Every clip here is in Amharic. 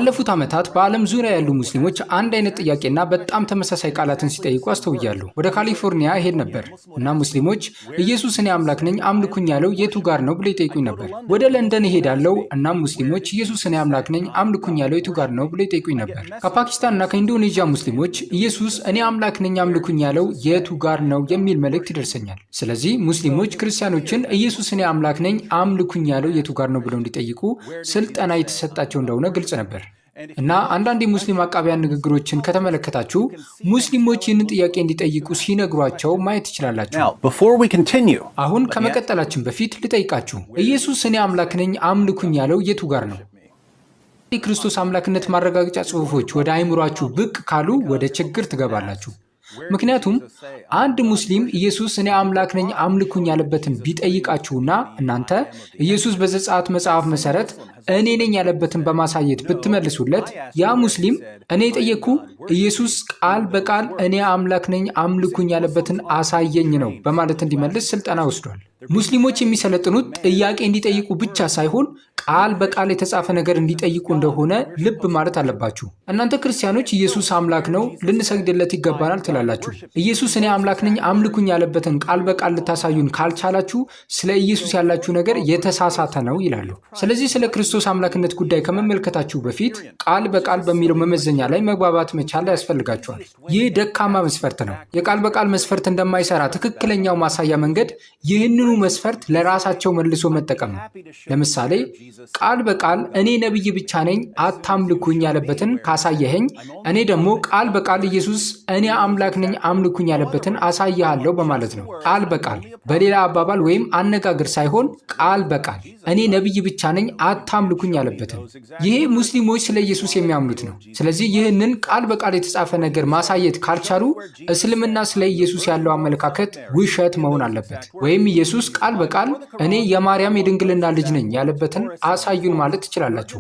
ባለፉት ዓመታት በዓለም ዙሪያ ያሉ ሙስሊሞች አንድ አይነት ጥያቄና በጣም ተመሳሳይ ቃላትን ሲጠይቁ አስተውያለሁ። ወደ ካሊፎርኒያ እሄድ ነበር እና ሙስሊሞች ኢየሱስ እኔ አምላክ ነኝ አምልኩኝ ያለው የቱ ጋር ነው ብለው ይጠይቁኝ ነበር። ወደ ለንደን እሄዳለሁ እና ሙስሊሞች ኢየሱስ እኔ አምላክ ነኝ አምልኩኝ ያለው የቱ ጋር ነው ብለው ይጠይቁኝ ነበር። ከፓኪስታን እና ከኢንዶኔዥያ ሙስሊሞች ኢየሱስ እኔ አምላክ ነኝ አምልኩኝ ያለው የቱ ጋር ነው የሚል መልእክት ይደርሰኛል። ስለዚህ ሙስሊሞች ክርስቲያኖችን ኢየሱስ እኔ አምላክ ነኝ አምልኩኝ ያለው የቱ ጋር ነው ብለው እንዲጠይቁ ስልጠና የተሰጣቸው እንደሆነ ግልጽ ነበር። እና አንዳንድ የሙስሊም አቃቢያን ንግግሮችን ከተመለከታችሁ ሙስሊሞች ይህንን ጥያቄ እንዲጠይቁ ሲነግሯቸው ማየት ትችላላችሁ። Now, before we continue, አሁን ከመቀጠላችን በፊት ልጠይቃችሁ፣ ኢየሱስ እኔ አምላክ ነኝ አምልኩኝ ያለው የቱ ጋር ነው? የክርስቶስ አምላክነት ማረጋገጫ ጽሑፎች ወደ አይምሯችሁ ብቅ ካሉ ወደ ችግር ትገባላችሁ። ምክንያቱም አንድ ሙስሊም ኢየሱስ እኔ አምላክ ነኝ አምልኩኝ ያለበትን ቢጠይቃችሁና እናንተ ኢየሱስ በዘጸአት መጽሐፍ መሰረት እኔ ነኝ ያለበትን በማሳየት ብትመልሱለት፣ ያ ሙስሊም እኔ የጠየቅኩ ኢየሱስ ቃል በቃል እኔ አምላክ ነኝ አምልኩኝ ያለበትን አሳየኝ ነው በማለት እንዲመልስ ስልጠና ወስዷል። ሙስሊሞች የሚሰለጥኑት ጥያቄ እንዲጠይቁ ብቻ ሳይሆን ቃል በቃል የተጻፈ ነገር እንዲጠይቁ እንደሆነ ልብ ማለት አለባችሁ። እናንተ ክርስቲያኖች ኢየሱስ አምላክ ነው፣ ልንሰግድለት ይገባናል ትላላችሁ። ኢየሱስ እኔ አምላክ ነኝ አምልኩኝ ያለበትን ቃል በቃል ልታሳዩን ካልቻላችሁ ስለ ኢየሱስ ያላችሁ ነገር የተሳሳተ ነው ይላሉ። ስለዚህ ስለ ክርስቶስ አምላክነት ጉዳይ ከመመልከታችሁ በፊት ቃል በቃል በሚለው መመዘኛ ላይ መግባባት መቻል ያስፈልጋችኋል። ይህ ደካማ መስፈርት ነው። የቃል በቃል መስፈርት እንደማይሰራ ትክክለኛው ማሳያ መንገድ ይህንኑ መስፈርት ለራሳቸው መልሶ መጠቀም ነው። ለምሳሌ ቃል በቃል እኔ ነቢይ ብቻ ነኝ አታምልኩኝ ያለበትን ካሳየኸኝ፣ እኔ ደግሞ ቃል በቃል ኢየሱስ እኔ አምላክ ነኝ አምልኩኝ ያለበትን አሳይሃለሁ በማለት ነው። ቃል በቃል፣ በሌላ አባባል ወይም አነጋገር ሳይሆን፣ ቃል በቃል እኔ ነቢይ ብቻ ነኝ አታምልኩኝ ያለበትን። ይሄ ሙስሊሞች ስለ ኢየሱስ የሚያምኑት ነው። ስለዚህ ይህንን ቃል በቃል የተጻፈ ነገር ማሳየት ካልቻሉ እስልምና ስለ ኢየሱስ ያለው አመለካከት ውሸት መሆን አለበት። ወይም ኢየሱስ ቃል በቃል እኔ የማርያም የድንግልና ልጅ ነኝ ያለበትን አሳዩን ማለት ትችላላችሁ።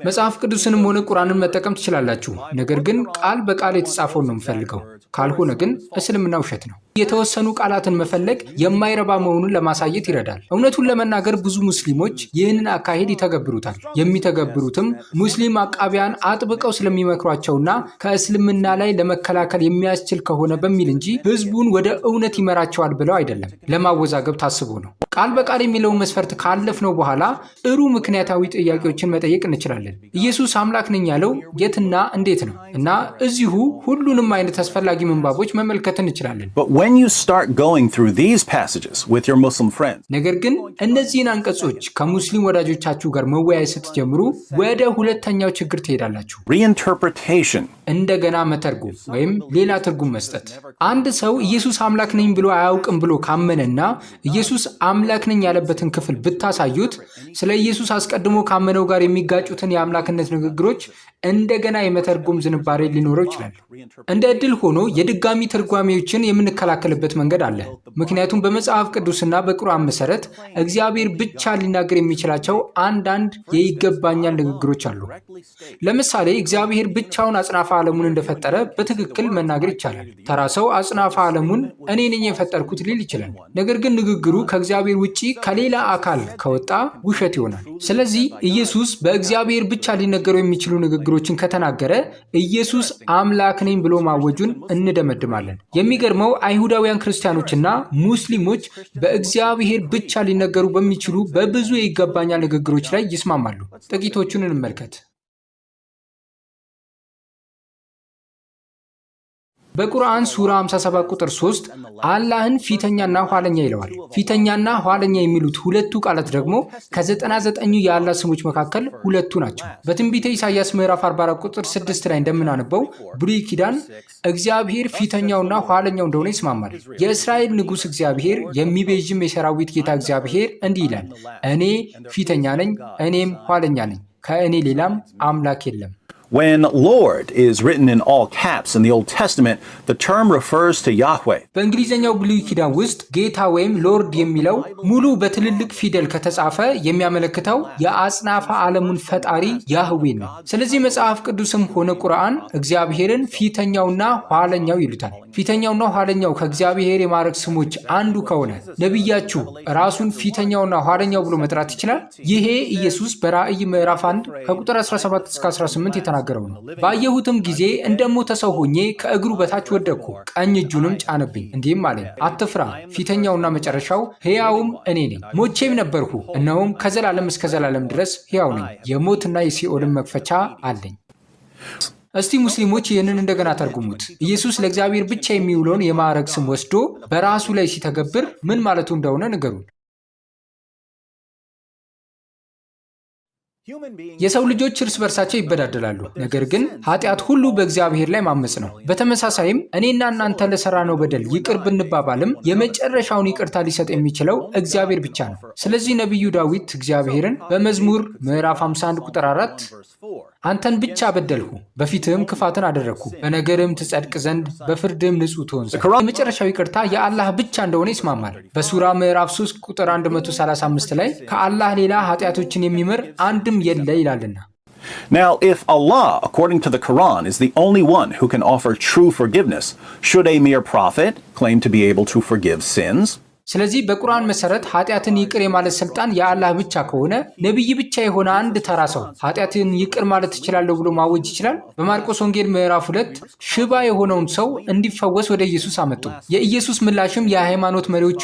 መጽሐፍ ቅዱስንም ሆነ ቁርአንን መጠቀም ትችላላችሁ። ነገር ግን ቃል በቃል የተጻፈውን ነው የምፈልገው። ካልሆነ ግን እስልምና ውሸት ነው። የተወሰኑ ቃላትን መፈለግ የማይረባ መሆኑን ለማሳየት ይረዳል። እውነቱን ለመናገር ብዙ ሙስሊሞች ይህንን አካሄድ ይተገብሩታል። የሚተገብሩትም ሙስሊም አቃቢያን አጥብቀው ስለሚመክሯቸውና ከእስልምና ላይ ለመከላከል የሚያስችል ከሆነ በሚል እንጂ ህዝቡን ወደ እውነት ይመራቸዋል ብለው አይደለም። ለማወዛገብ ታስቦ ነው። ቃል በቃል የሚለውን መስፈርት ካለፍነው በኋላ ጥሩ ምክንያታዊ ጥያቄዎችን መጠየቅ እንችላለን። ኢየሱስ አምላክ ነኝ ያለው የትና እንዴት ነው? እና እዚሁ ሁሉንም አይነት አስፈላጊ ምንባቦች መመልከት እንችላለን። But when you start going through these passages with your Muslim friends, ነገር ግን እነዚህን አንቀጾች ከሙስሊም ወዳጆቻችሁ ጋር መወያየት ስትጀምሩ ወደ ሁለተኛው ችግር ትሄዳላችሁ። Reinterpretation. እንደገና መተርጎም ወይም ሌላ ትርጉም መስጠት። አንድ ሰው ኢየሱስ አምላክ ነኝ ብሎ አያውቅም ብሎ ካመነና ኢየሱስ አምላክ ነኝ ያለበትን ክፍል ብታሳዩት፣ ስለ ኢየሱስ አስቀድሞ ካመነው ጋር የሚጋጩትን የአምላክነት ንግግሮች እንደገና የመተርጎም ዝንባሌ ሊኖረው ይችላል። እንደ ዕድል ሆኖ የድጋሚ ትርጓሜዎችን የምንከላከልበት መንገድ አለ። ምክንያቱም በመጽሐፍ ቅዱስና በቁርአን መሰረት እግዚአብሔር ብቻ ሊናገር የሚችላቸው አንዳንድ የይገባኛል ንግግሮች አሉ። ለምሳሌ እግዚአብሔር ብቻውን አጽናፈ ዓለሙን እንደፈጠረ በትክክል መናገር ይቻላል። ተራ ሰው አጽናፈ ዓለሙን እኔ ነኝ የፈጠርኩት ሊል ይችላል። ነገር ግን ንግግሩ ከእግዚአብሔር ውጪ ከሌላ አካል ከወጣ ውሸት ይሆናል። ስለዚህ ኢየሱስ በእግዚአብሔር ብቻ ሊነገሩ የሚችሉ ንግግሮችን ከተናገረ ኢየሱስ አምላክ ነኝ ብሎ ማወጁን እንደመድማለን። የሚገርመው አይሁዳውያን ክርስቲያኖችና ሙስሊሞች በእግዚአብሔር ብቻ ሊነገሩ በሚችሉ በብዙ የይገባኛል ንግግሮች ላይ ይስማማሉ። ጥቂቶቹን እንመልከት። በቁርአን ሱራ 57 ቁጥር 3 አላህን ፊተኛና ኋለኛ ይለዋል። ፊተኛና ኋለኛ የሚሉት ሁለቱ ቃላት ደግሞ ከ99ኙ የአላህ ስሞች መካከል ሁለቱ ናቸው። በትንቢተ ኢሳይያስ ምዕራፍ 44 ቁጥር 6 ላይ እንደምናነበው ብሉይ ኪዳን እግዚአብሔር ፊተኛውና ኋለኛው እንደሆነ ይስማማል። የእስራኤል ንጉሥ እግዚአብሔር፣ የሚቤዥም የሰራዊት ጌታ እግዚአብሔር እንዲህ ይላል፣ እኔ ፊተኛ ነኝ፣ እኔም ኋለኛ ነኝ፣ ከእኔ ሌላም አምላክ የለም። When Lord is written in all caps in the Old Testament, the term refers to Yahweh. በእንግሊዝኛው ብሉይ ኪዳን ውስጥ ጌታ ወይም Lord የሚለው ሙሉ በትልልቅ ፊደል ከተጻፈ የሚያመለክተው የአጽናፈ ዓለሙን ፈጣሪ ያህዌን ነው። ስለዚህ መጽሐፍ ቅዱስም ሆነ ቁርአን እግዚአብሔርን ፊተኛውና ኋለኛው ይሉታል። ፊተኛውና ኋለኛው ከእግዚአብሔር የማዕረግ ስሞች አንዱ ከሆነ ነቢያችሁ ራሱን ፊተኛውና ኋለኛው ብሎ መጥራት ይችላል? ይሄ ኢየሱስ በራእይ ምዕራፍ 1 ከቁጥር 17 እስከ 18 የተናገረው ነው። ባየሁትም ጊዜ እንደ ሞተ ሰው ሆኜ ከእግሩ በታች ወደቅኩ፣ ቀኝ እጁንም ጫነብኝ፣ እንዲህም አለኝ፣ አትፍራ፣ ፊተኛውና መጨረሻው ሕያውም እኔ ነኝ። ሞቼም ነበርሁ፣ እነሆም ከዘላለም እስከ ዘላለም ድረስ ሕያው ነኝ፣ የሞትና የሲኦልን መክፈቻ አለኝ። እስቲ ሙስሊሞች ይህንን እንደገና ተርጉሙት። ኢየሱስ ለእግዚአብሔር ብቻ የሚውለውን የማዕረግ ስም ወስዶ በራሱ ላይ ሲተገብር ምን ማለቱ እንደሆነ ንገሩን። የሰው ልጆች እርስ በርሳቸው ይበዳደላሉ። ነገር ግን ኃጢአት ሁሉ በእግዚአብሔር ላይ ማመፅ ነው። በተመሳሳይም እኔና እናንተ ለሰራነው በደል ይቅር ብንባባልም የመጨረሻውን ይቅርታ ሊሰጥ የሚችለው እግዚአብሔር ብቻ ነው። ስለዚህ ነቢዩ ዳዊት እግዚአብሔርን በመዝሙር ምዕራፍ 51 ቁጥር 4 አንተን ብቻ በደልሁ፣ በፊትህም ክፋትን አደረግኩ፣ በነገርህም ትጸድቅ ዘንድ በፍርድህም ንጹሕ ትሆን ዘንድ። የመጨረሻው ይቅርታ የአላህ ብቻ እንደሆነ ይስማማል። በሱራ ምዕራፍ 3 ቁጥር 135 ላይ ከአላህ ሌላ ኃጢአቶችን የሚምር አንድም የለ ይላልና። Now, if Allah, according to the Quran, is the only one who can offer true forgiveness, should a mere prophet claim to be able to forgive sins? ስለዚህ በቁርአን መሰረት ኃጢአትን ይቅር የማለት ስልጣን የአላህ ብቻ ከሆነ ነቢይ ብቻ የሆነ አንድ ተራ ሰው ኃጢአትን ይቅር ማለት እችላለሁ ብሎ ማወጅ ይችላል? በማርቆስ ወንጌል ምዕራፍ 2 ሽባ የሆነውን ሰው እንዲፈወስ ወደ ኢየሱስ አመጡ። የኢየሱስ ምላሽም የሃይማኖት መሪዎቹ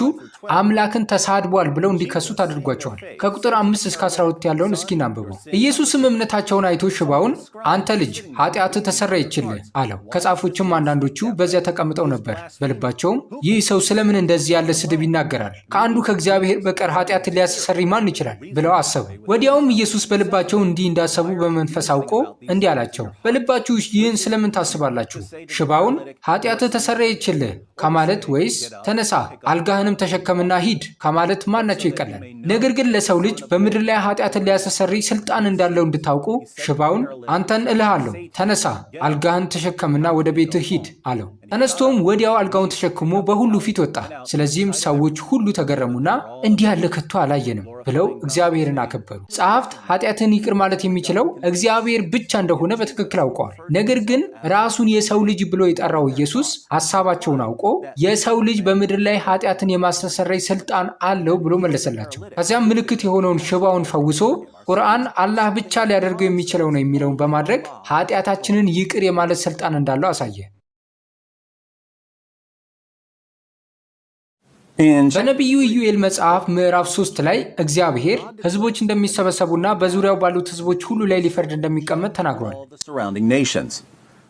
አምላክን ተሳድቧል ብለው እንዲከሱት አድርጓቸዋል። ከቁጥር 5 እስከ 12 ያለውን እስኪ እናንብበው። ኢየሱስም እምነታቸውን አይቶ ሽባውን አንተ ልጅ ኃጢአትህ ተሰረየችልህ አለው። ከጻፎችም አንዳንዶቹ በዚያ ተቀምጠው ነበር። በልባቸውም ይህ ሰው ስለምን እንደዚህ ያለ ስድብ ይናገራል? ከአንዱ ከእግዚአብሔር በቀር ኃጢአትን ሊያስተሰርይ ማን ይችላል? ብለው አሰቡ። ወዲያውም ኢየሱስ በልባቸው እንዲህ እንዳሰቡ በመንፈስ አውቆ እንዲህ አላቸው፣ በልባችሁ ይህን ስለምን ታስባላችሁ? ሽባውን ኃጢአትህ ተሰረየችልህ ከማለት ወይስ ተነሳ አልጋህንም ተሸከምና ሂድ ከማለት ማናቸው ይቀላል? ነገር ግን ለሰው ልጅ በምድር ላይ ኃጢአትን ሊያስተሰርይ ስልጣን እንዳለው እንድታውቁ ሽባውን አንተን እልሃለሁ ተነሳ አልጋህን ተሸከምና ወደ ቤትህ ሂድ አለው። ተነስቶም ወዲያው አልጋውን ተሸክሞ በሁሉ ፊት ወጣ። ስለዚህም ሰዎች ሁሉ ተገረሙና እንዲህ ያለ ከቶ አላየንም ብለው እግዚአብሔርን አከበሩ። ጸሐፍት ኃጢአትን ይቅር ማለት የሚችለው እግዚአብሔር ብቻ እንደሆነ በትክክል አውቀዋል። ነገር ግን ራሱን የሰው ልጅ ብሎ የጠራው ኢየሱስ ሐሳባቸውን አውቆ የሰው ልጅ በምድር ላይ ኃጢአትን የማስተሰረይ ስልጣን አለው ብሎ መለሰላቸው። ከዚያም ምልክት የሆነውን ሽባውን ፈውሶ ቁርአን አላህ ብቻ ሊያደርገው የሚችለው ነው የሚለውን በማድረግ ኃጢአታችንን ይቅር የማለት ስልጣን እንዳለው አሳየ። In በነቢዩ ኢዩኤል መጽሐፍ ምዕራፍ 3 ላይ እግዚአብሔር ሕዝቦች እንደሚሰበሰቡና በዙሪያው ባሉት ሕዝቦች ሁሉ ላይ ሊፈርድ እንደሚቀመጥ ተናግሯል። all the surrounding nations.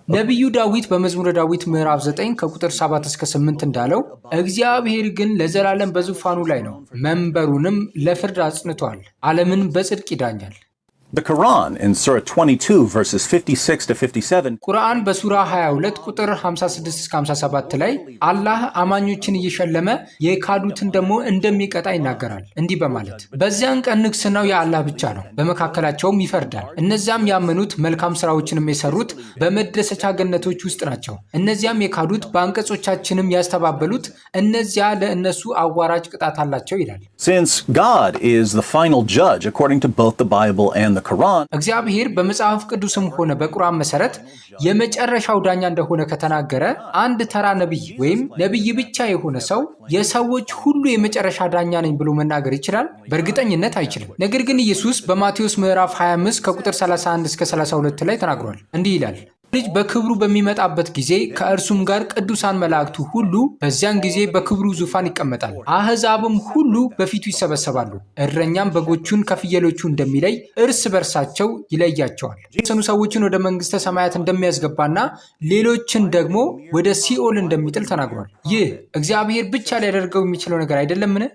ነቢዩ ዳዊት በመዝሙረ ዳዊት ምዕራፍ 9 ከቁጥር 7 እስከ 8 እንዳለው እግዚአብሔር ግን ለዘላለም በዙፋኑ ላይ ነው፣ መንበሩንም ለፍርድ አጽንቷል፣ ዓለምን በጽድቅ ይዳኛል። The Quran in Surah 22, verses 56 to 57, ቁርአን በሱራ 22 ቁጥር 56 እስከ 57 ላይ አላህ አማኞችን እየሸለመ የካዱትን ደግሞ እንደሚቀጣ ይናገራል። እንዲህ በማለት በዚያን ቀን ንግስናው የአላህ ብቻ ነው፣ በመካከላቸውም ይፈርዳል። እነዚያም ያመኑት መልካም ስራዎችንም የሰሩት በመደሰቻ ገነቶች ውስጥ ናቸው። እነዚያም የካዱት በአንቀጾቻችንም ያስተባበሉት እነዚያ ለእነሱ አዋራጅ ቅጣት አላቸው ይላል። Since God is the final judge according to both the Bible and the Quran, እግዚአብሔር በመጽሐፍ ቅዱስም ሆነ በቁርአን መሰረት የመጨረሻው ዳኛ እንደሆነ ከተናገረ አንድ ተራ ነቢይ ወይም ነቢይ ብቻ የሆነ ሰው የሰዎች ሁሉ የመጨረሻ ዳኛ ነኝ ብሎ መናገር ይችላል? በእርግጠኝነት አይችልም። ነገር ግን ኢየሱስ በማቴዎስ ምዕራፍ 25 ከቁጥር 31 እስከ 32 ላይ ተናግሯል። እንዲህ ይላል፣ ልጅ በክብሩ በሚመጣበት ጊዜ ከእርሱም ጋር ቅዱሳን መላእክቱ ሁሉ በዚያን ጊዜ በክብሩ ዙፋን ይቀመጣል። አሕዛብም ሁሉ በፊቱ ይሰበሰባሉ። እረኛም በጎቹን ከፍየሎቹ እንደሚለይ እርስ በርሳቸው ይለያቸዋል። የተወሰኑ ሰዎችን ወደ መንግሥተ ሰማያት እንደሚያስገባና ሌሎችን ደግሞ ወደ ሲኦል እንደሚጥል ተናግሯል። ይህ እግዚአብሔር ብቻ ሊያደርገው የሚችለው ነገር አይደለምን?